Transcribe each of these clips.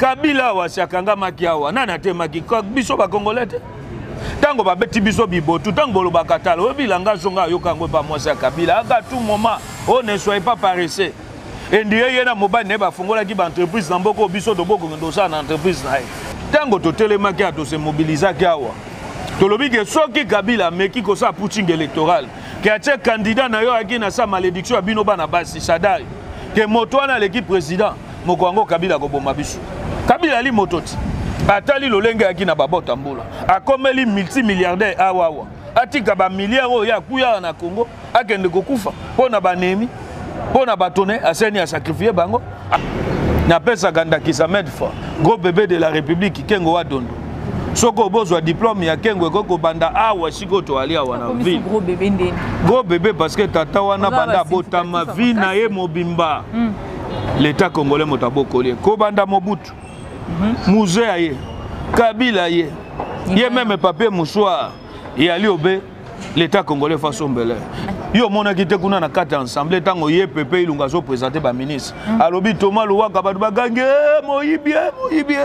Kabila awa si akangamaki awa, nani atemaki? Biso ba Congolais te. Ntango babeti biso bibotu, ntango bolobaka tala, oyebi langage nga ayoka yango epa mwasi ya Kabila, aka tout moment, oh ne soyez pas paresseux. Endire ye na mobali na ye bafungolaki ba entreprise na mboka oyo biso tobokokende kosala na entreprise na ye. Ntango totelemaki awa, tose mobilisaki awa, tolobi ke soki Kabila ameki kosala putsching électoral, ke atie candidat na yo ayaki na sa malédiction ya bino bana basi Shadary, ke moto wana aleki président, moko yango Kabila akoboma biso. Kabila ali moto ti atali lolenge ayaki na babota mbula, akomeli multimilliardaire awa awa, atika ba milliards oyo ye akuyaka na Congo, akende kokufa mpo na banemi, mpo na bato ne aseni asacrifie bango. Napesaka ndakisa maintes fois, gros bébé de la République Kengo wa Dondo, soki obozwa diplôme ya Kengo ekoki kobanda awa sikoyo toali awa na ville. Gros bébé ndeni? Gros bébé parce que tata wana banda abotama vie na ye mobimba, l'État congolais moto abokoli ye kobanda Mobutu, Mzee aye, Kabila ye, ye même papier mouchoir eyali obe l'État congolais façon mbele. Yo omonaki te kuna na kati ya ensemble ntango ye Pepe Ilunga azoprésente baministre, alobi Thomas Luwaka, bato bagangi moyibi moyibi.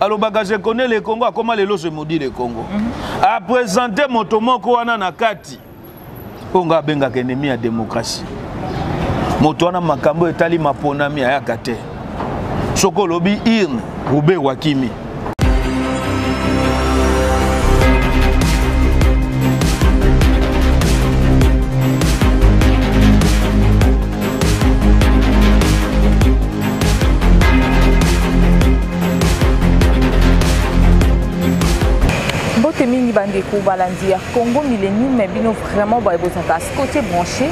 Alobaka je connais le Congo, akoma lelo je maudis le Congo. Aprésente moto moko wana na kati oyo nga abengaka ennemi ya démocratie. Moto wana makambo etali maponami ayaka te, soki olobi urne Rube Wakimi. Mbote mingi bandeko balandi ya Congo Millennium, bino vraiment boye bozalaka scotché branché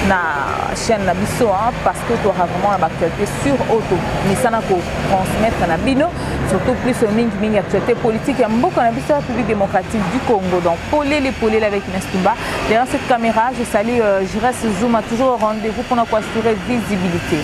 na chaîne na biso, hein, parce que toaka vraiment na baactualité sur oyo tomesana kotransmettre na bino, surtout plus mingi mingi actualité politique ya mboka na biso, République démocratique du Congo. Donc polele polele avec Inès Tumba derrière cette caméra, je salue Jires Zuma, toujours au rendez-vous pour assurer visibilité.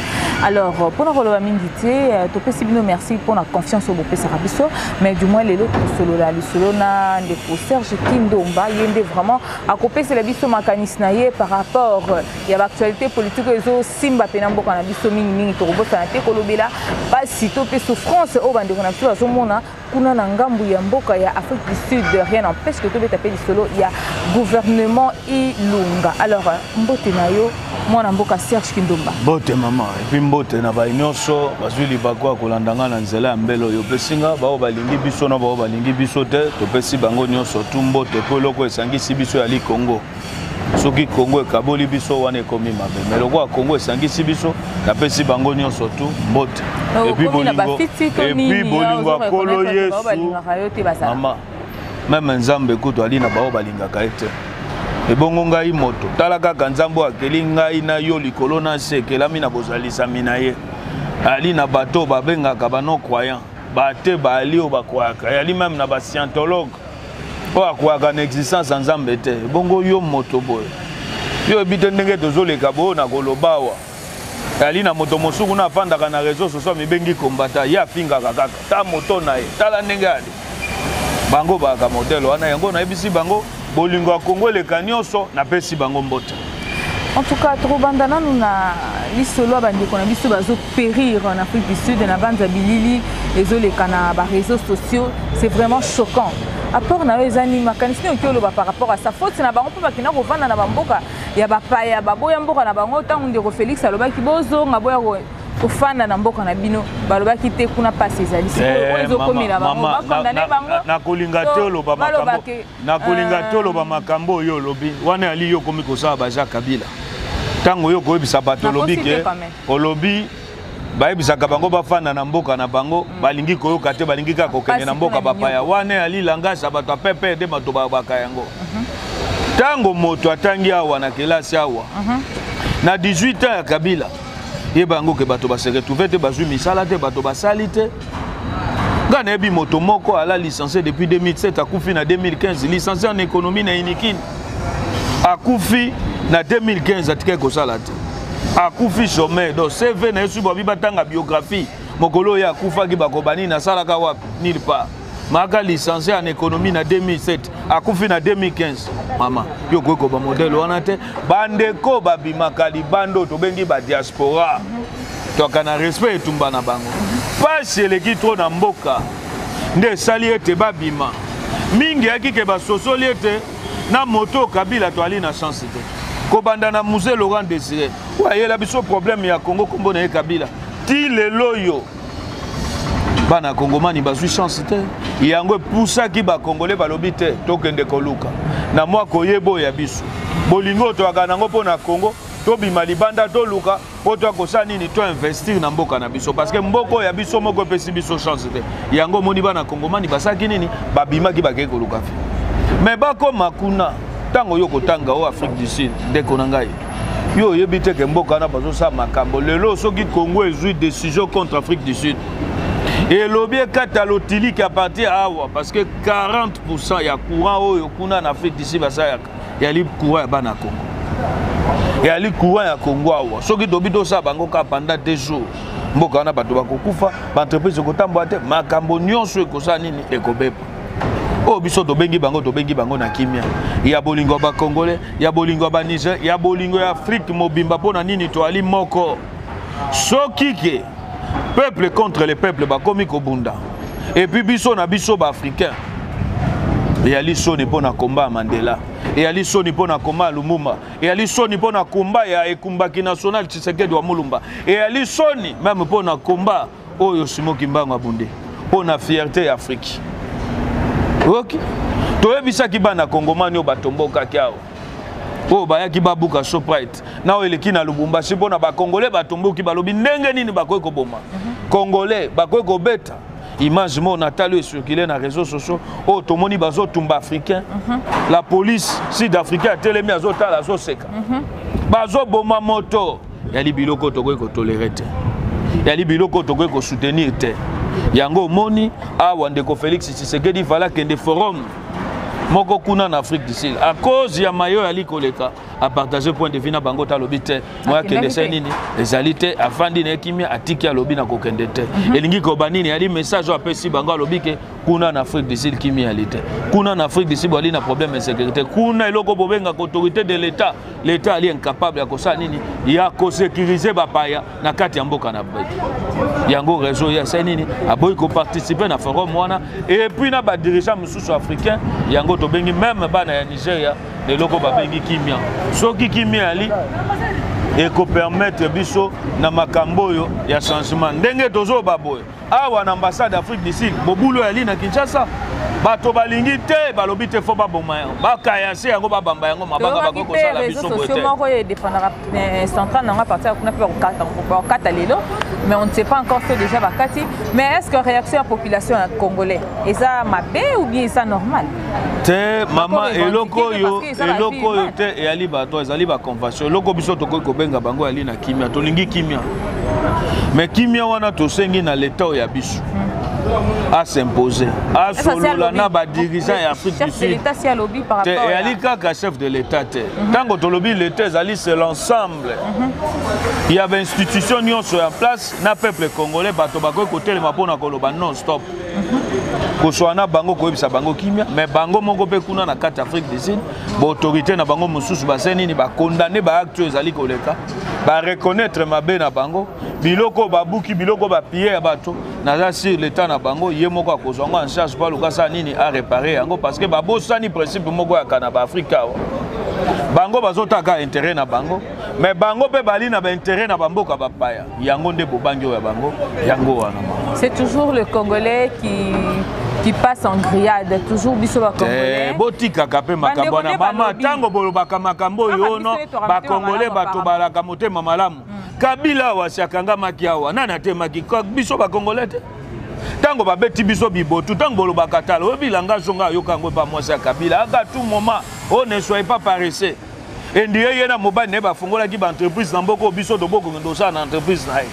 Alors mpona koloba mingi te, topesi bino merci mpona confiance oyo bopesaka biso, mais du moins lelo tosolola lisolo na ndeko Serge Kindomba. Ye nde vraiment akopesela biso makanisi na ye par rapport ya baactualité politique oyo ezosimba mpe na mboka na biso mingimingi. Tokobosana te kolobela pasi to mpe souffrance oyo bandeko na biso bazomona kuna na ngambu ya mboka ya Afrique du Sud. Rien n'empêche que tobeta mpe lisolo ya gouvernement Ilunga. Alors mbote na yo, mwana mboka Serge Kindomba. Mbote mama, et puis mbote na baye nyonso bazwi libaku ya kolanda nga na nzela ya mbele oyo opesi nga. Bao balingi biso na bao balingi biso te, topesi bango nyonso tu mbote, mpo eloko esangisi biso yali Congo. Soki Congo ekaboli biso, wana ekomi mabe, mais lokola Congo esangisi biso, napesi bango nyonso tu mbote. Et puis bolingo, et puis bolingo ya Nkolo Yesu. Mama, même Nzambe kutu ali na bao balingaka ye te, ebongo ngai moto? Tala kaka Nzambe oyo akeli ngai na yo likolo na se, ekelami na bozalisami na ye, ali na bato oyo babengaka ba non croyant bate, baali oyo bakwayaka, yali même na bascientologue oyo akwayaka na existence ya Nzambe te. Ebongo yo moto boye, yo oyebi te ndenge tozoleka boyo na koloba awa, ali na moto mosusu kuna afandaka na réseau sociaux, mibengi kombata, ye afingaka kaka ta moto na ye. Tala ndenge ali bango bayaka modele wana. Yango nayebisi bango bolingo ya Kongo eleka nyonso, napesi bango mbote. En tout cas, tokobanda nanu na lisolo ya bandeko na biso bazopérir en Afrique du Sud. Na banza bilili ezoleka na baréseaux sociaux, c'est vraiment choquant. Apport na yo eza nini? Makanisi nini oki oloba par rapport à ça? Faute na bango mpo bakenda kovanda na bamboka ya bapaya, baboya mboka na bango. Ntango ndeko Félix alobaki bozonga, boya kofanda na mboka na bino, balobaki te, kuna mpasi ezali. Sikoyo oyo ezokomela bango, bakondane bango. Nakolinga te oloba makambo, nakolinga te oloba makambo oyo olobi wana. Yali yo okomi kosala baja Kabila. Ntango yo koyebisa bato, olobi ke olobi bayebisaka bango bafanda na mboka na bango, balingi koyoka te, balingi kaka kokende na mboka bapaya. Wana yali langage ya bato ya PPRD, bato babaka yango. Ntango moto atangi awa na kelasi awa na 18 ans ya Kabila, yeba yango ke bato base retrouve te, bazwi misala te, bato basali te. Ngai nayebi moto moko ala licencié depuis 2007, akufi na 2015, licencié en économie na Unikin, akufi na 2015, atikaki kosala te, akufi chômeur. Donc CV na ye soki babi batanga biographie, mokolo oyo akufaki bakoba nini, asalaka wapi? Nulle part. Maka licencié en économie na 2007, akufi na 2015. Mama, yo okoki koba modele wana te. Bandeko babimaka libanda oyo tobengi badiaspora, toaka na respect etumba na bango. Pasi eleki trop na mboka nde esali ete babima mingi eyaki ke basosoli ete na moto Kabila toali na chance te kobanda na Mzee Laurent Desire oyo ayela biso problème ya Congo kombo na ye Kabila ti lelo oyo bana kongomani bazwi chance te yango epusaki bakongole balobi te tokende koluka na mwa koyeba oyo ya biso bolingo oyo toyaka nango mpo na Congo tobima libanda toluka mpo toya kosala nini to investir na mboka na biso parce que mboka oyo ya biso moko epesi biso chance te yango omoni bana kongomani basalaki nini babimaki bakei koluka fi me bakoma kuna ntango yo kotanga oyo afrique du sud ndeko na ngai yo oyebi te ke mboka wana bazosala makambo lelo soki congo ezwi décision contre afrique du sud elobi ekata lotiliki à partir awa parce que 40 pourcent ya courant oyo kuna na afrique du sud basalaka yali courant ya bana congo eyali courant ya congo awa soki tobi tosala bango kaka pendant deux jours mboka wana bato bakokufa baentreprise ekotambola te makambo nyonso ekosala nini ekobeba oyo biso tobengi bango tobengi bango na kimia ya bolingo ya bacongolais ya bolingo ya baniger ya bolingo ya afrike mobimba mpo na nini toali moko soki ke peuple contre le peuple bakomi kobunda epuis biso na biso baafricain eyali soni mpo na komba ya mandela eyali soni mpo na komba ya lumumba eyali soni mpo na komba ya ekumbaki national tshisekedi wa mulumba eyali soni meme mpo na komba oyo simo kimbangu abunde mpo na fierté ya afrique oki toyebisaki bana kongomani oyo batombokaki awa oyo bayaki babuka shoprite na oyo eleki na lubumbashi mpo na bakongole batomboki balobi ndenge nini bakoki koboma congolais bakoki kobeta image moko natali oyo ecircule na réseau sociaux oyo tomoni bazotumba africain la police sud africain atelemi azotala azoseka bazoboma moto yali biloko oyo tokoki kotolere te yali biloko oyo tokoki kosoutenir te yango omoni awa ndeko félix tshisekedi fala akende forum moko kuna na afrique du sud à cause ya mayo yali koleka apartage point de vue na bango te alobi te moya akende se nini ezali te afandi na ye kimia atiki alobi na kokende te elingi koba nini yali message oyo apesi bango alobi ke kuna na afrique du sud kimia yali te kuna na afrique du sud boali na problème ya sécurité kuna eloko bobengaka autorité de l'état l'état ali incapable ya kosala nini ya kosécuriser bapaya na kati ya mboka na beti yango réseau ye asali nini aboyi koparticipe na forum wana epuis na badirigeant mosusu africain yango tobengi meme bana ya nigeria eloko babengi kimia soki kimia yali ekopermettre biso na makambo oyo ya changement ndenge tozoba boye awa na ambassade afrique du sud mobulu oyali na kinshasa bato balingi te balobi te fo baboma yango bakayase yango babamba yango mabanga bakoki kosala biso boye te moko oyo edefendaka eh, centrale nango apartir ya kuna mpe bakokata lelo mais on ne sait pas encore so déjà bakati mais est ce que réaction ya population ya congolais eza mabe ou bien eza normal te mama eloko oyo eloko oyo te eyali bato ezali baconvention eloko biso tokoki kobenga bango eyali na kimia tolingi kimia me kimia wana tosengi na leta oyo ya biso as'impose asolola na badirigeant ya afrique du sud te eyali kaka chef de l'état te ntango tolobi l'état ezali c'est l'ensemble ya bainstitution nyonso ya place na peuple congolais bato bakoki kotelema mpo na koloba non stop koswana na bango koyebisa bango kimia me bango moko mpe kuna na kati afrique du sud baautorité na bango mosusu base nini bakondane baacte oyo ezali koleka bareconnaitre mabe na bango biloko babuki biloko bapiye ya bato naza sur l'état na bango ye moko akozwa yango en charge mpo aluka asala nini arepare yango parce que babosani principe moko yaka na baafrike awa bango bazotaka intérêt na bango me bango mpe bali na baintérêt na bamboka bapaya yango nde bobangi oyo ya bango yango wana c'est toujours le congolais qui qui passe en grillade toujours biso bacongolais eh, botikaka mpe makambo wana mama ntango bolobaka makambo oyo ono bacongolais bato balaka motema malamu hmm. kabila awa si akangamaki awa nani atemaki biso bacongolais te ntango babeti biso bibotu ntango bolobaka tala oyo bilanga zonga ayoka yango epa mwasi ya kabila aka tout moment oyo ne soyez pas paresseux endire ye na mobali na ye bafungolaki baentreprise na mboka oyo biso tobokokende kosala na entreprise na ye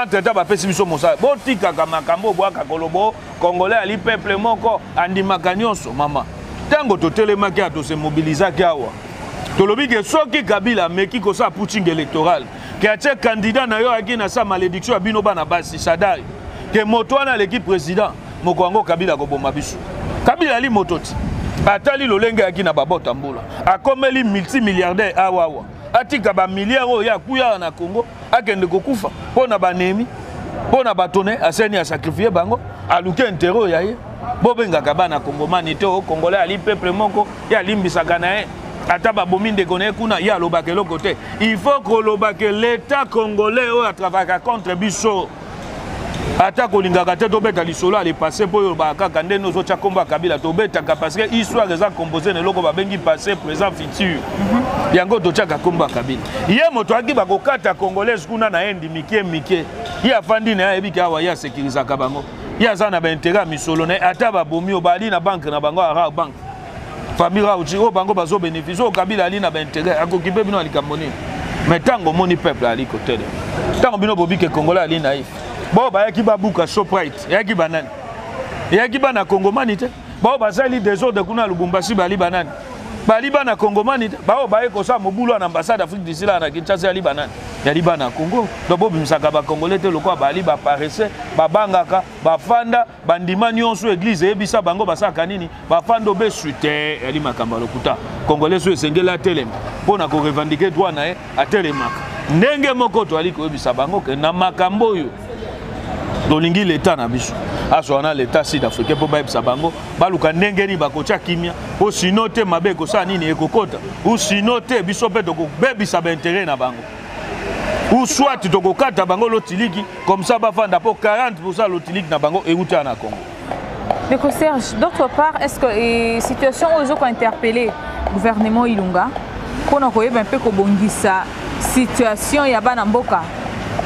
entre temps bapesi biso mosala botikaka makambo obwaka kolobo congolais ali peuple moko andimaka nyonso mama ntango totelemaki awa tose mobilizaki awa tolobi ke soki kabila ameki kosala puting électoral ke atie candidat na yo ayaki na sa malédiction ya bino bana basi sadari ke moto wana aleki président moko yango kabila akoboma biso kabila ali moto ti atali lolenge ayaki na babota mbula akomeli multimilliardaire awa awa atika bamilliard oyo ye akuya na congo akende kokufa mpo na banemi Mpo na bato ne aseni asacrifie bango, aluki intérêt oyo ya ye. Bobengaka bana kongomani te, o congolais ali peuple moko ye alimbisaka na ye ata babomi ndeko na ye kuna, ye alobaka eloko te. Il faut koloba ke l'état congolais oyo atravaka contre biso, ata kolingaka te tobeta lisolo ya le passé, mpo oyo olobaka kaka ndenge ozotya nkombo ya Kabila, tobetaka parce que histoire eza composé na eloko babengi passé, présent, futur. Yango totyaka nkombo ya Kabila. Ye moto ayaki bakokata congolaise kuna na ye mike mike, ye afandi na ye, ayebiki awa ye asekirizaka bango, ye aza na baintérêt ya misolo na ye. Ata babomi oyo bali na banke na bango ya Rawbank, famille Rauchi oyo bango bazobénéficie, oyo Kabila ali na baintérêt, akoki mpe bino ya likambo nini? Mais ntango omoni peuple ali kotelema, ntango bino bobike congolais ali naïf, bao bayaki babuka Shoprite, eyaki banani? Eyaki bana kongomani te. Bao basali désordre kuna ya Lubumbashi, bali banani? Bali bana kongomani te. Bao baye kosala mobulu na ambassade Afrique du Sud na Kinshasa, yali banani? Yali bana Congo. Donc bobimisaka bacongolais te lokola bali baparese, babangaka, bafanda, bandima nyonso église eyebisa bango basalaka nini, bafanda obesu te. Yali makambo ya lokuta. Congolais so esengeli atelema mpo na korevendiquer droit na ye, atelemaka ndenge moko. Toyali koyebisa bango ke na makambo oyo tolingi leta na biso azwa na leta sud africain mpo bayebisa bango baluka ndenge nini bakotya kimia, mpo sino te mabe ekosala nini, ekokota, ou sino te biso mpe tokobebisa baintérêt na bango, ou soit tokokata bango lotiliki comme ça bafanda, mpo 40 lotiliki na bango euta na Congo. Ndeko Serge, d'autre part, est-ce que eh, situation oyo ezoko interpeller gouvernement Ilunga mpona koyeba mpe kobongisa situation ya bana mboka,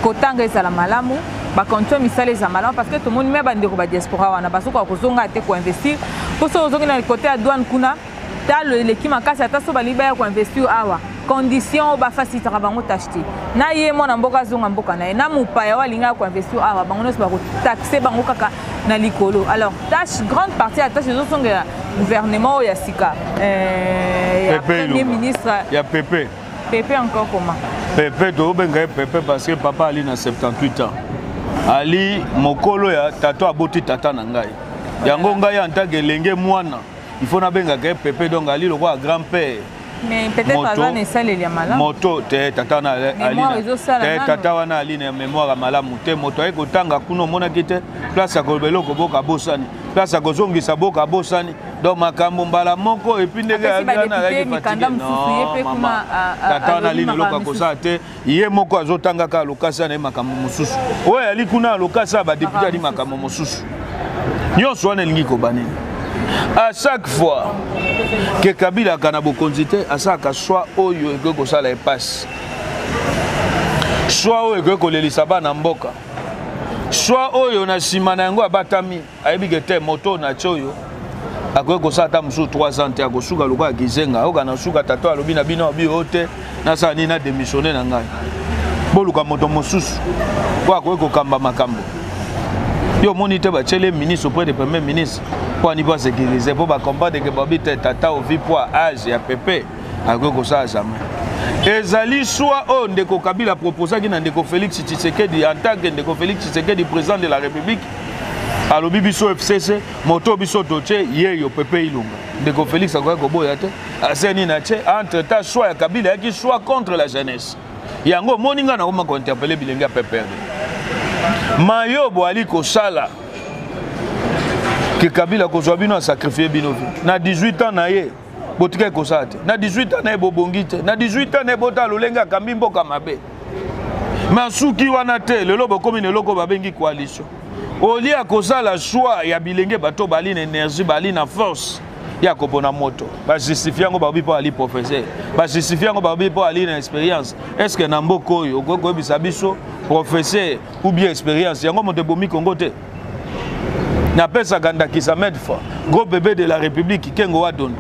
kotanga ezala malamu, bacondition misala eza malamu? Parce que tomoni me bandeko badiaspora wana bazokoka kozonga te koinvestir, mpo soki ozongi na côté ya douane kuna, talo eleki makasi. Ata so balingi baya koinvestir awa, condition oyo bafacilitaka bango tâche te. Na ye mwana mboka azonga mboka na ye, na mopaya oyo alingi aya koinvestir awa, bango nyonso bakotaxe bango kaka na likolo. Alors tâche, grande partie ya tâche ezosongela gouvernement oyo ya sika, ya premier ministre. Ya Pepe. Pepe encore comment? Pepe, tobenga ye Pepe parce que papa ali na 78 ans, ali mokolo ya tata aboti tata na ngai. Yango ngai en tant que elenge mwana, il faut nabengaka ye Pepe. Donc ali lokola grand père. Mais peut-être aza na esaleli ya malamu. Moto te, tata wana te, tata wana ali na mémoire ya malamu te. Moto aye kotanga kuna, omonaki te place ya koloba eloko, boka abosani, place ya kozongisa, boka abosani. Donc makambo mbala moko, et puis ndenge tata wana ali na eloko akosala te. Ye moko azotangaka alokasi na ye makambo mosusu oyo ali kuna, alokasi ya badéputé, ali makambo mosusu nyonso wana. Elingi koba nini? À chaque fois ke Kabila aka na bokonzi te, asalaka choix oyo ekoki kosala epasi, choix oyo ekoki kolelisa bana mboka, choix oyo na nsima na yango abatami, ayebi ke te, moto na tie oyo akoki kosala ata mosusu 3 ans te, akosuka lokola kizenga. Ayoka na suka, tata alobi na bino, abi oyo te, nasala nini? Na démissionne na ngai, boluka moto mosusu po akoki kokamba makambo. Yo omoni te, batieli ministre auprès de premier ministre mpo ani? Mpo asécurise, mpo bacomprendre ke babi te, tata ovi mpo age ya Pepe akoki kosala jamais. Ezali choix oyo ndeko Kabila proposaki na ndeko Félix Tshisekedi. En tant que ndeko Félix Tshisekedi, président de la République, alobi biso FCC, moto biso totie ye yo Pepe Ilunga. Ndeko Félix akoki koboya te, aseni na tie. Entre temps, choix ya Kabila ayaki choix contre la jeunesse. Yango omoni ngai nakoma kointerpeller bilenge ya PPRD, mayo boali kosala ke Kabila kozwa bino, asacrifie bino vi na 18 ans na ye. Botikaki kosala te na 18 ans na ye, bobongi te na 18 ans na ye. Botala lolenge akambi mboka mabe. Me asuki wana te. Lelo bokomi na eloko babengi coalition. Olie akosala choix ya bilenge, bato bali na énergie, bali na force ya kopona moto. Bajustifie yango, babi mpo ali professeur, bajustifie yango, babi mpo ali na expérience. Est ce que na mboka oyo okoki koyebisa biso professeur ou bien expérience yango moto ebomi Kongo te? Napesaka ndakisa maintes fois, gros bébé de la République, Kengo wa Dondo.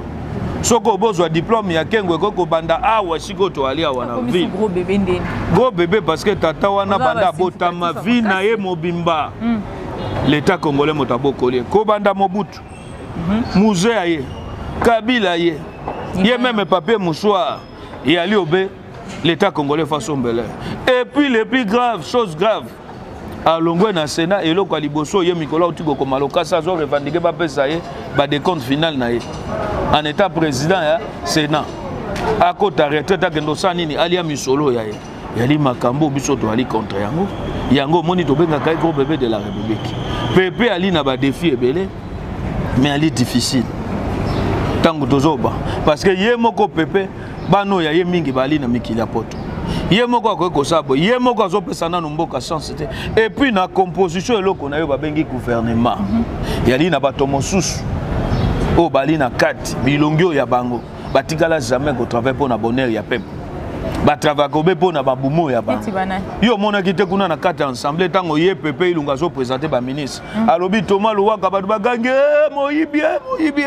Soki obozwa diplôme ya Kengo, ekoki kobanda awa sikoyo toali awa na ville. Gros bébé ndeni? Gros bébé parce que tata wana, banda abotama, vie na ye mobimba, l'état congolais moto abokoli ye. Kobanda Mobutu, Mzee aye, Kabila ye, ye même papier mouchoir eyali obe l'état congolais façon mbele. Et puis le plus grave, chose grave, alongwe na Sénat. Eloko ya liboso, ye mikolo auti kokoma lokasa, azo revendiquer bapesa ye badécompte final na ye en état président ya Sénat. Akota retraite, akende osala nini? Alia misolo ya ye. Yali makambo biso toali contre yango. Yango omoni tobengaka ye gros bébé de la République. Pepe ali na ba défi ebele, mais ali difficile. Tango tozoba parce que ye moko Pepe bana oyo ya ye mingi bali na mikili ya poto. Ye moko akoki kosala boye, ye moko azopesa nanu mboka chance te. Et puis na composition eloko na yo babengi gouvernement. Yali na bato mosusu oyo bali na kati bilongi oyo ya bango batikala jamais kotravaille mpo na bonheur ya peuple. Batravaka obe mpo na babumo ya bango. Yo omonaki te kuna na kati ya ensemble ntango ye Pepe Ilunga azopresente baministre. Alobi Thomas Luwaka, bato bagangi moyibi moyibi.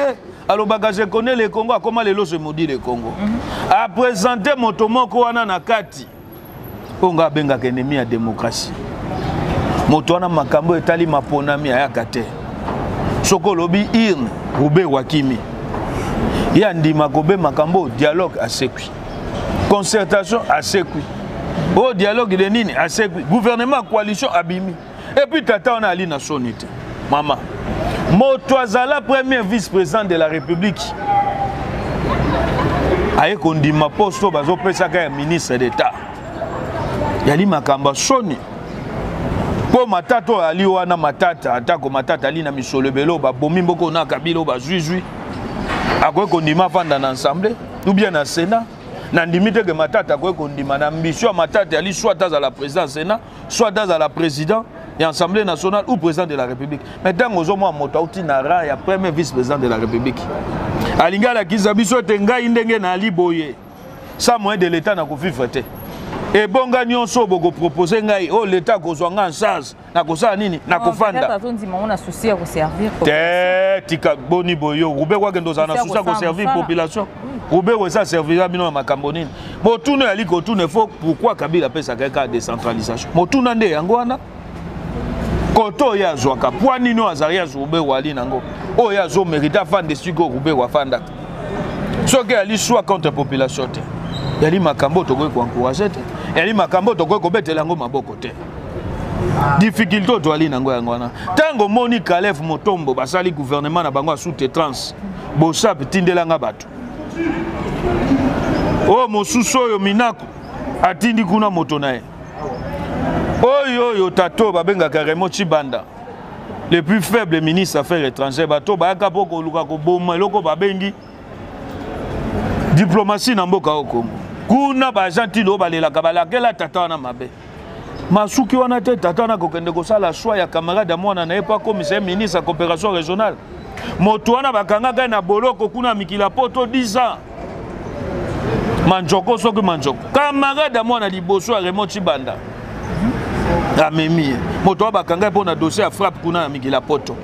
Alobaka je connais le Congo, akoma lelo je maudis le Congo. Apresente moto moko wana na kati oyo nga abengaka ennemi ya démocratie. Moto wana makambo etali maponami ayaka te. Soki olobi urne, Rube Wakimi ye andima kobe makambo dialogue asekwi, concertation asekwi, oyo dialogue de nini asekwi, gouvernement coalition abimi. Et puis tata wana ali na soni te. Mama, moto azala premier vice-président de la République aye kondima poste oyo bazopesaka ya ministre d'État. Yali makambo ya soni. Mpo matata oyo ali wana matata, atako matata ali na misolo ebele oyo babomi mboko na Kabila oyo bazwizwi, akoki kondima afanda na assemblée ou bien na Sénat. Nandimi te ke matata akoki kondima na ambition ya matata ali soit azala président ya Sénat, soit azala président ya Assemblée nationale ou président de la République. Mais ntango ozomona moto auti na rang ya premier vice-président de la République, alingi alakisa biso ete ngai ndenge nali boye, sans moyen de l'État nakovivre te. Ebonga nyonso bokopropose ngai oyo l'État akozwa ngai en charge, nakosala nini? Nakofanda te. Tika boni boyo Rubeko akende ozala na souci ya koservir population. Rubeko eza servira bino na makambo nini? Motuna yali kotuna fo pourquoi Kabila apesaka ye kaka décentralisation. Motuna nde yango wana koto oyo azwaka pwa nini oyo azali azwa Rubeko ali nango oyo azomerite afanda esika oyo Rubeko afandaka. Soki ali choix contre population te, yali makambo tokoki koencourage te, yali makambo tokoki kobetela yango maboko te. Difficulté oyo toali nango yango wana. Ntango omoni Kalev Motombo basali gouvernement na bango ya sous-traitance, Bosap tindelanga bato oyo mosusu oyo Minaku atindi kuna moto na ye oyo oyo tato babengaka Raymond Chibanda, le plus faible ministre affaires étrangères. Bato bayaka mpo koluka koboma eloko babengi diplomatie na mboka oyo Congo. Kuna baagentine oyo balelaka balakela tata wana mabe masuki wana te. Tata wana kokende kosala choix ya camarade ya mwana na ye mpo akomisa ye ministre ya coopération régionale. Moto wana bakangaka ye na boloko kuna mikili ya poto 10 ans. Manjoko soki Manjoko, camarade ya mwana liboso ya Raymond Chibanda, amemi ye. Moto wana bakanga ye mpo na dossier ya frappe kuna na mikili ya poto.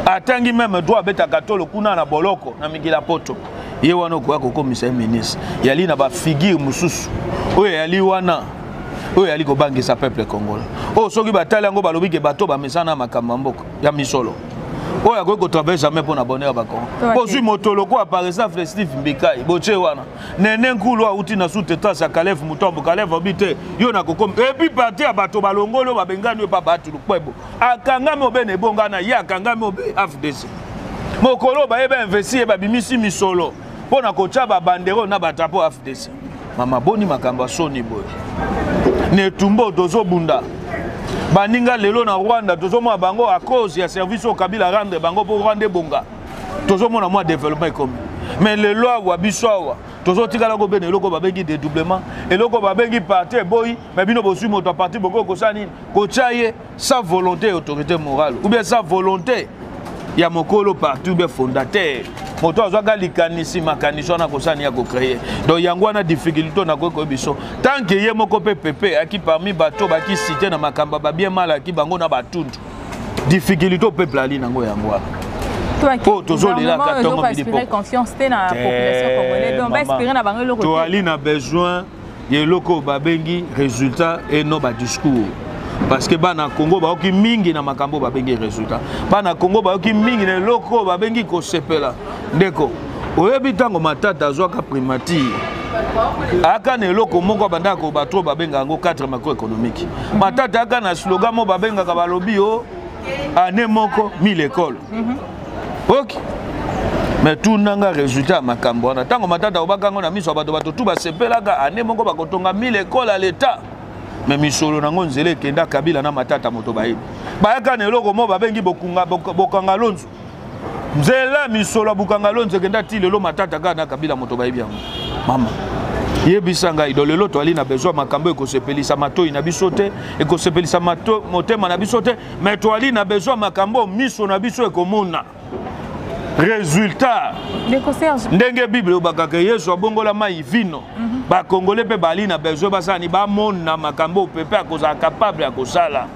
Atangi meme droit, abetaka tolo kuna na boloko na mikili ya poto. Ye wana okoya kokomisa ye ministre. Yali na bafigure mosusu oyo yali wana oyo yali kobangisa peuple congolais, oyo soki batali yango balobi ke bato bamesana na makambo ya mboka ya misolo oyo akoki kotravaille jamais mpo na bonheur ya bakongo. Bozwi moto lokola par exemple Steve Mbikai, botie wana Nene Nkulu auti na sous-traitance ya Kalev Mutombo. Kalev obi te yo na kokomi et puis parti ya bato balongoli oyo babengani oyo pa bato lukwebo akangami obe na ebonga na ye akangami obe AFDC mokolo baye bainvestir ye babimisi misolo mpo na kotya babandero na badrapo AFDC. Mama boni makambo ya soni boye na etumba tozobunda baninga lelo na Rwanda tozomona bango à cause ya service oyo Kabila rendre bango mpo Rwanda ebonga, tozomona mwa développement ekomi. Mais lelo awa biso awa tozotikala kobena eloko babengi dédoublement, eloko babengi parti eboyi. Mais bino bozwi moto ya parti, bokoki kosala nini? Kotya ye sans volonté ya autorité morale ou bien sans volonté ya mokolo parti ou bien fondateur, moto azwaka likanisi makanisi wana kosala nini ya kocreye. Donc yango wana difficulté nakoki koyebi biso tant que ye moko mpe Pepe aki parmi bato baki cité na makambo babien mal aki bango na batundu. Difficulté peuple ali nango yango wana oyo tozolelaka ntongo midi poko. Toali na besoin ya eloko oyo babengi résultat et non badiscours, parce que bana Congo bayoki mingi na makambo babengi résultat. Bana Congo bayoki mingi na eloko oyo babengi kosepela. Ndeko, oyebi ntango Matata azwaka primature, aka na eloko moko abandaka ko bato babengaka yango cadre macroéconomique. Matata aka na slogan moko babengaka, balobi o année moko 1000 école. Ok, mais tunanga résultat ya makambo wana. Ntango Matata obaka yango na miso ya bato, bato tu basepelaka, année moko bakotonga 1000 école à l'état. Mais misolo nango nzela ekenda Kabila na Matata moto bayebi. Bayaka na eloko moko babengi bokunga bokanga lonzo. Nzela misolo ya bokanga lonzo ekenda ti lelo Matata kaka na Kabila moto bayebi yango. Mama yebisa ngai do lelo toali na besoin makambo ekosepelisa matoi na biso te, ekosepelisa motema na biso te, mais toali na besoin makambo miso na biso ekomona résultat. Ndenge Bible elobaka Yesu abongola mai vino, bakongole mpe bali na besoin basala ni bamona makambo pepe akozala capable ya kosala.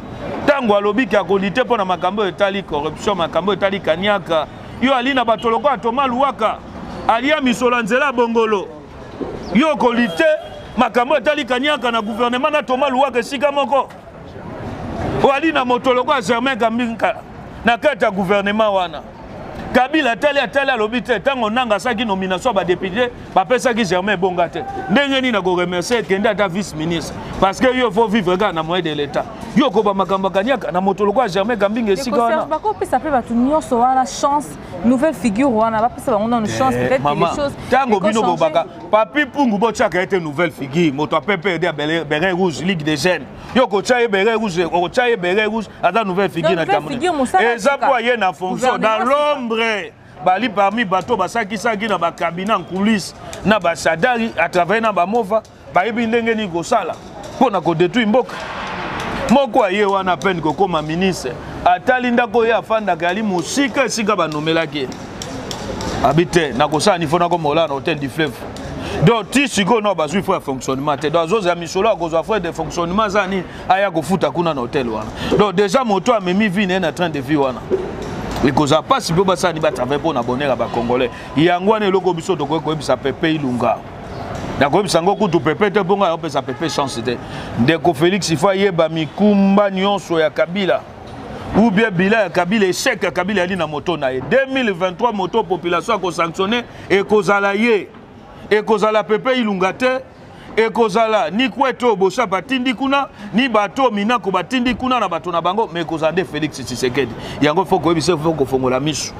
Ntango alobi ke akolite mpo na makambo etali corruption, makambo etali kaniaka, yo ali na bato lokola Thomas Luwaka alia misolo ya nzela bongolo, yo okolite makambo etali kaniaka na gouvernement na Thomas Luwaka esika moko. Oali na moto lokola Germain Kambinka na kati ya gouvernement wana. Kabila atali atali alobi te, ntango Nanga asalaki nomination ya badepute bapesaki Germain ebonga te. Ndenge nini nakoremercie ekende ata vice ministre, parce que yo faut vivre kaka na moyen de l'état. Yo okoba makambo ya kaniaka na moto lokola Germain Kambinga esika wana. Bakopesa mpe bato nyonso wana chance, nouvelle figure wana bapesa bango nano chance, peut-être que les choses ntango bino bobaka Papi Pungu botiaka ete nouvelle figure, moto ya PPRD ya Beret Rouge, Ligue des Jeunes, yo okotya ye beret rouge, okotya ye beret rouge, aza nouvelle figure na eza mpo aye na fonction dans l'ombre, bali parmi bato basakisaki na bacabinet en coulisse na basadari atravaille na bamova, bayebi ndenge nini kosala mpo na kodetruire mboka. Moko aye wana pene kokóma ministre, atali ndako oyo afandaka yali mosika esika banomelaki ye, abi te nakosala nifo nakomola na Hotel du Fleuve. Donc ti sikoyo no bazwi frais ya fonctionnement te, donc azozala misolo akozwa frais de fonctionnement aza nini aya kofuta kuna na hotel wana. Donc déjà moto amemi vie na ye na train de vie wana, ekozala mpasi mpo basala ni batravaille mpo na bonheur ya bacongolais. Yango wana eloko biso tokoki koyebisa Pepe Ilunga, nakoyebisa yango kutu Pepe te, mpongo ayopesa Pepe chance te. Ndeko Félix ifo ayeba mikumba nyonso ya Kabila ou bien bilan ya Kabila, échec ya Kabila yali na moto na ye. 2023 moto population akosanctionne ekozala ye, ekozala Pepe Ilunga te, ekozala ni kwete oyo Bosa batindi kuna, ni bato Minako batindi kuna na bato na bango, mais ekozala nde Félix Tshisekedi. Yango fo koyebisa, fo kofongola miso,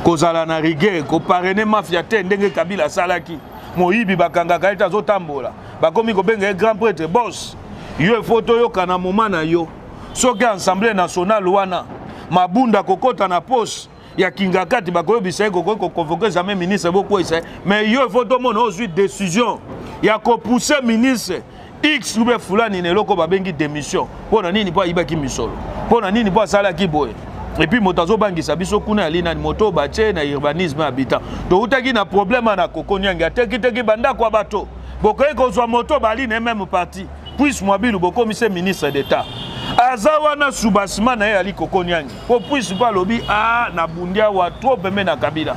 kozala na rigueur, koparrainer mafia te ndenge Kabila asalaki. Moyibi bakangaka ye te, azotambola, bakomi kobenga ye grand prêtre boss. Yo efo toyoka na moma na yo, soki Assemblée nationale wana Mabunda kokota na poste ya Kingakati, bakoyebisa ye kokoki koconvoke jamais ministre bokweyisa ye, mais yo ifo tomona ozwi décision ya kopousse ministre x ube fulani na eloko babengi démission. Mpo na nini? Mpo ayibaki misolo? Mpo na nini? Mpo asalaki boye? Et puis moto azobangisa biso kuna yali nani? Moto batie na urbanisme habitant, toutaki na problème na Kokoniangi, atekiteki bandako ya bato. Bokoki kozwa moto bali na même parti Puis Mwabilu, bokomisi ministre d'État, aza wana soubassement na ye ali Kokoniangi, po Puis mpo alobi a nabundi awa trop pembe na Kabila,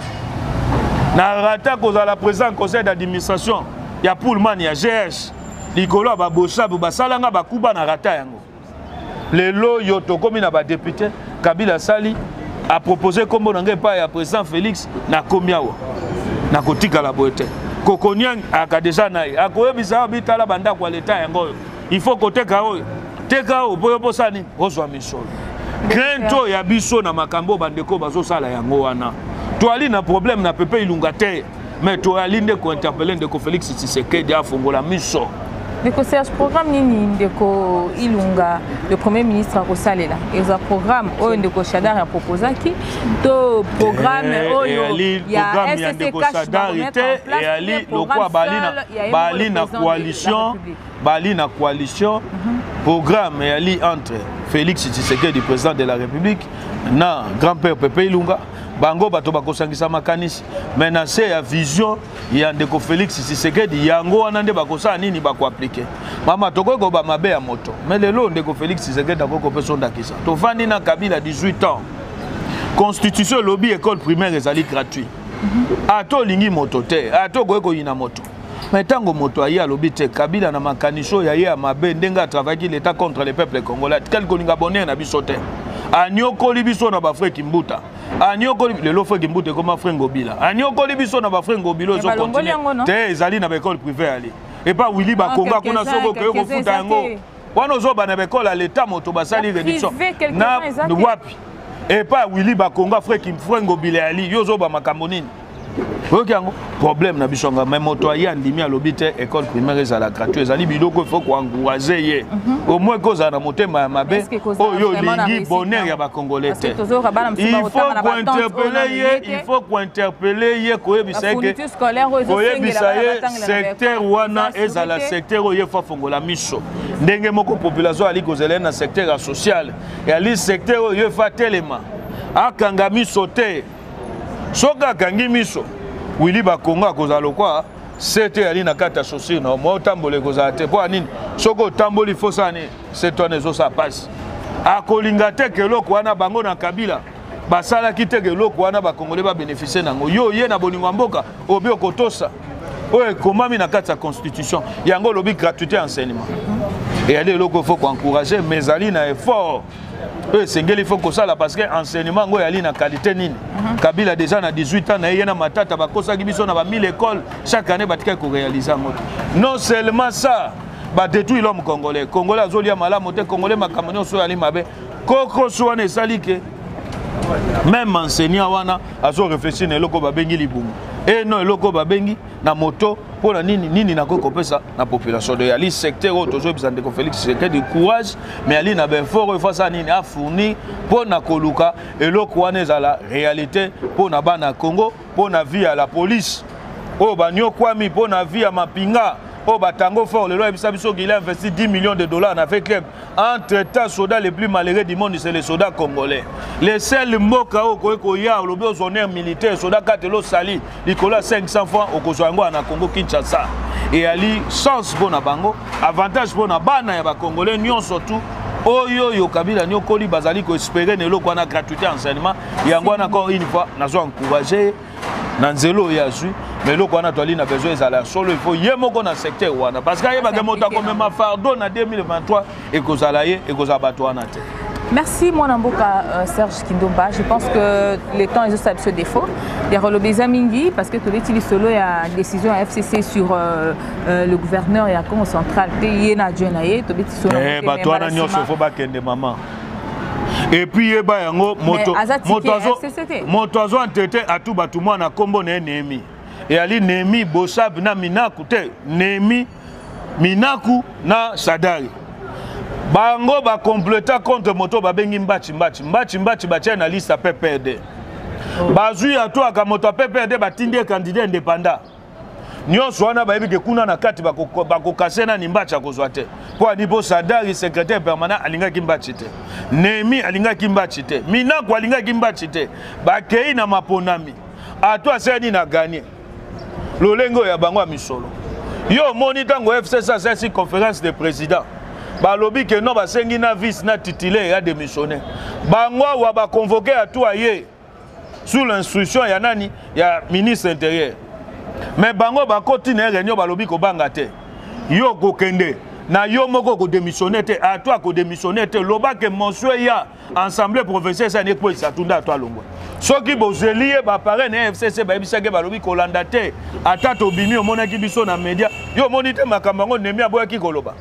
na rata kozala président conseil d'administration ya Pullman ya GS likolo ya babosabu basalanga bakuba na rata yango. Lelo oyo tokomi na badepute, Kabila asali apropose nkombo na ngai epai ya président Félix, nakomi awa, nakotikala boye te. Kokoniang aka deja na ye akoyebisa yo bitala bandako ya leta yango oyo il faut koteka, oyo teka, oyo mpo yo mposala nini, ozwa misolo. Crainte oyo ya biso na makambo oyo bandeko bazosala yango wana, toali na problème na Pepe Ilunga te, mais toyali nde kointerpele ndeko Félix Tshisekedi afongola miso. Ndeko Serge, programme nini ndeko Ilunga, le premier ministre, akosalela? Eza programme oyo ndeko Shadary aproposaki to programme oyo ya ndeko Shadary te? Eyali lokola bali na coalition, bali na coalition. Programme eyali entre Félix Tshisekedi, président de la République, na grand-père Pepe Ilunga. Bango bato bakosangisa makanisi, mais na se ya vision ya ndeko Félix Tshisekedi, yango wana nde bakosala nini, bakoaplike. Mama, tokoki koba mabe ya moto, mais lelo ndeko Félix Tshisekedi akoki kopesa ndakisa. Tovandi na Kabila 18 ans, constitution elobi école primaire ezali gratuit. Ata olingi moto te, ata okoki koyina moto, mais ntango moto aye alobi te Kabila na makanisi oyo aye ya mabe, ndenge atravaki l'état contre le peuple congolais, atikali kolinga bonheur na biso te, anyokoli biso na bafrère Kimbuta, anyokoli lelo frère Kimbuta ekoma frère Ngobila, anyokoli biso na bafrère Ngobila, ezocontinue te. Ezali na baekole privé, ali epa Wili Bakonga kuna, soki okoki kofuta yango wana, ozoba na baekole ya leta moto basali réduction na wapi? Epa Wili Bakonga, frère Ngobila yali, yo ozoba makambo nini? Oyoki yango problème na biso yanga. Mais moto aye andimi, alobi te école primaire ezala gratuit, ezali biloko il faut koencourager ye. Au moins kozala na motema ya mabe oyo olingi bonheur ya bacongolais te. Il faut kointerpeller ye, il faut kointerpeller ye, koyebisa ye ke koyebisa ye secteur wana ezala secteur oyo ye faut afongola miso. Ndenge moko population ali kozela ye na secteur ya social, eyali secteur oyo ye faut atelema, akanga miso te. Soki akangi miso, Willy Bakongo akozala lokwa sete eyali na kati ya chaussure na mo otambola, ekozala te. Mpo ya nini? Soki otamboli, fosala nini? Sete wana ezosala mpasi. Akolinga te ke eloko wana bango na Kabila basalaki te, ke eloko wana bakongole babénéficie nango. Yo ye na bolingo ya mboka obi okotosa oyo ekomami na kati ya constitution. Yango olobi gratuité ya enseignement eyali eloko faut koencourager, mais ezali na effort oyo esengeli faut kosala, parce que enseignement yango eyali na qualité nini? Kabila déjà na 18 ans na ye, ye na Matata bakosaki biso na ba 1000 écoles chaque année, batikaki koréaliser yango te. Non seulement ça, badétruire l'homme congolais. Congolais azolia malamu te, congolais makambo nyonso oyo ali mabe. Kokoso wana esali ke même enseignant wana azoréfléchir na eloko babengi libumu e non, eloko babengi na moto. Mpo na nini? Nini nakoki kopesa na population? De yali secteur oyo tozoyebisa ndeko Félix Tshisekedi courage, mais ali na baeffort oyo fasala nini afournir mpo na koluka eloko wana ezala réalité mpo na bana ya Congo, mpo na vie ya la police oyo banyokwami, mpo na vie ya mapinga oyo batango fort. Lelo ayebisa biso qu'il a investi 10 millions de dollars na V.Club. Entre temps, soldat le plus malheureux du monde, c'est le soldat congolais. Le seul mboka oyo okoki koya, olobi ozwa honneur militaire, soldat katelo osali likolo ya 500 francs, okozwa yango na Congo Kinshasa. Eyali chance mpo na bango, avantage mpo na bana ya bacongolais nyonso tu oyo oyo Kabila nyokoli, bazali koespérer na eloko wana, gratuité enseignement. Yango wana, encore une fois, nazo encourager na nzela oyo azwi. Mais eloko wana toali na besoin ezala ya solo. Il faut ye moko na secteur wana, parce que ayebake moto akomema fardeau na 2023 ekozala ye, ekozala bato wana te. Merci, mwana mboka Serge Kindomba. Je pense que le temps est juste ce défaut. Il y a relevé mingi parce que tobeti lisolo ya décision ya FCC sur le gouverneur ya Congo central te, ye na adjoint na ye, tobeti solo. Eh, bato wana nyonso faut bakende, mama. Et puis yeba yango, moto azo entete atu bato mwana nkombo na ye Nehemi, eyali Nehemi Bosabe na Minaku te, Nehemi Minaku na Sadari. Bango bakompleta contre moto babengi Mbachi Mbachi Mbachi Mbachi, batia na liste ya PPRD. Oh. Bazwi atwaka moto ya PPRD, batindi ye candidat indépendant. Nyonso wana bayebi ke kuna na kati bakokase nani, Mbachi akozwa te. Mpo ani? Mpo Sadari, secrétaire permanent, alingaki Mbachi te, Nehemi alingaki Mbachi te, Minaku alingaki Mbachi te. Bakei na maponami, ato asali na gagner lolenge oyo ya bango ya misolo. Yo omoni ntango FCC asalisi conférence de président, balobi ke non, basengi na vice na titulaire ya démissionner. Bango awa baconvoquer atu aye sous l'instruction ya nani? Ya ministre intérieur. Mais bango bakoti na réunion, balobi kobanga te, yo kokende na yo moko kodémissionner te, ato akodémissionner te. Lobake monsieur ya assemblée provinciale esani ekweyisa tunda ato alongwa. Soki bozeli ye, baappareil na FCC bayebisaki, balobi kolanda te, ata tobimi, omonaki biso na média, yo omoni te makambo yango. Nehemi aboyaki koloba.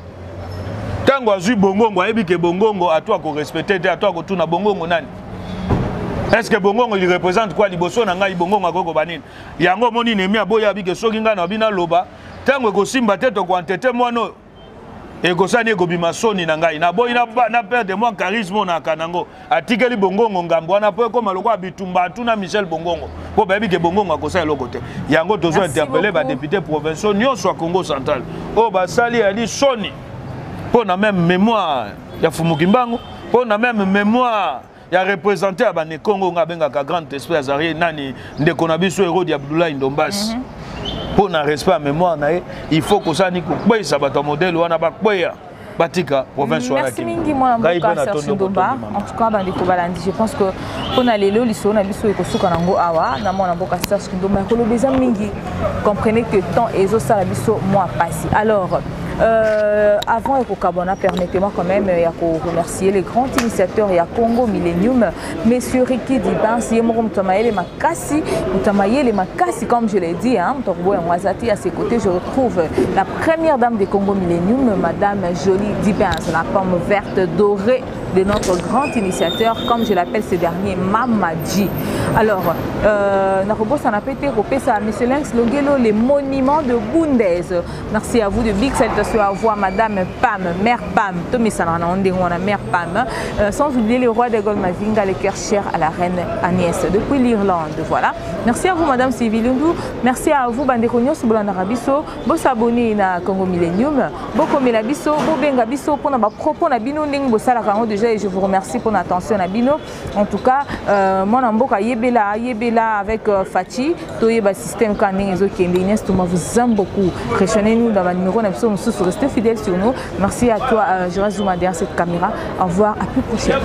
Ntango azwi Bongongo, ayebi ke Bongongo ato akorespecter te, ato akotuna Bongongo nani? Est ce que Bongongo, il représente quoi liboso na ngai? Bongongo akoki koba nini? Yango omoni Nehemi aboya, abi ke soki ngai na bino aloba, ntango ekosimba te, tokoantete mwana oyo ekosani, ekobima soni na ngai, naboyi na perdre mwa charisme oyo naka nango. Atikeli Bongongo ngambo wana mpo ekóma lokola bitumba atuna Michel Bongongo, mpo bayebi ke Bongongo akosala eloko te. Yango tozo interpeller badéputé provinciaux nyonso ya Congo central oyo basali yali soni mpo na même mémoire ya Fumuki Mbango, mpo na même mémoire ya représentant ya banekongo nga abengaka grand esprit azali nani, ndeko na biso Hérode Abdoulaye Ndombasi. Mpo na respect ya mémoire na ye, il faut kosala nini? Kokweyisa bato ya modèle wana, bakweya, batika province wana. Merci mingi, mwana mboka Serge Ndomba. En tout cas, bandeko balandi, je pense que mpona lelo lisolo na biso ekosuka nango awa na mwana mboka Serge Ndomba. Koloba eza mingi, comprenez que temps ezosala biso mwa pasi. Alors Avant ya kokabwana, permettez-moi quand même ya koremercier les grands initiateurs ya Congo Millennium, monsieur Ricky Dibans, ye moko moto ya mayele makasi, moto ya mayele makasi, comme je l'ai dit, hein, moto akoboya yango aza te. À ses côtés, je retrouve la première dame de Congo Millennium, madame Jolie Dibans, la pomme verte dorée de notre grand initiateur, comme je l'appelle ce dernier, Mama G. Alors, nakobosana pe te kopesa monsieur Lenx Longelo, les monuments de Bundes. Merci à vous de big salutations à vous, madame Pam, mère Pam, tomesanaka na ndenge wana, mère Pam. Sans oublier le roi de Gaulle Mavinga, le cœur cher à la reine Agnès, depuis l'Irlande. Voilà. Merci à vous, madame Sylvie Lundu. Merci à vous, bandeko nyonso bolandaka biso. Bosabonner na Congo Millennium. Bokomela biso, bobenga biso mpona bapropos na bino ndenge bosalaka yango déjà, et je vous remercie pour l'attention na bino. En tout cas, mwana mboka, yebela, yebela avec Fatshi, toyeba système ka ndenge ezokende. Inès Touma vous aime beaucoup. Rejoignez-nous dans ba numéro na biso mosusu, restez fidèles sur nous. Merci à toi, Gérard Zouma derrière cette caméra. Au revoir, à plus prochaine.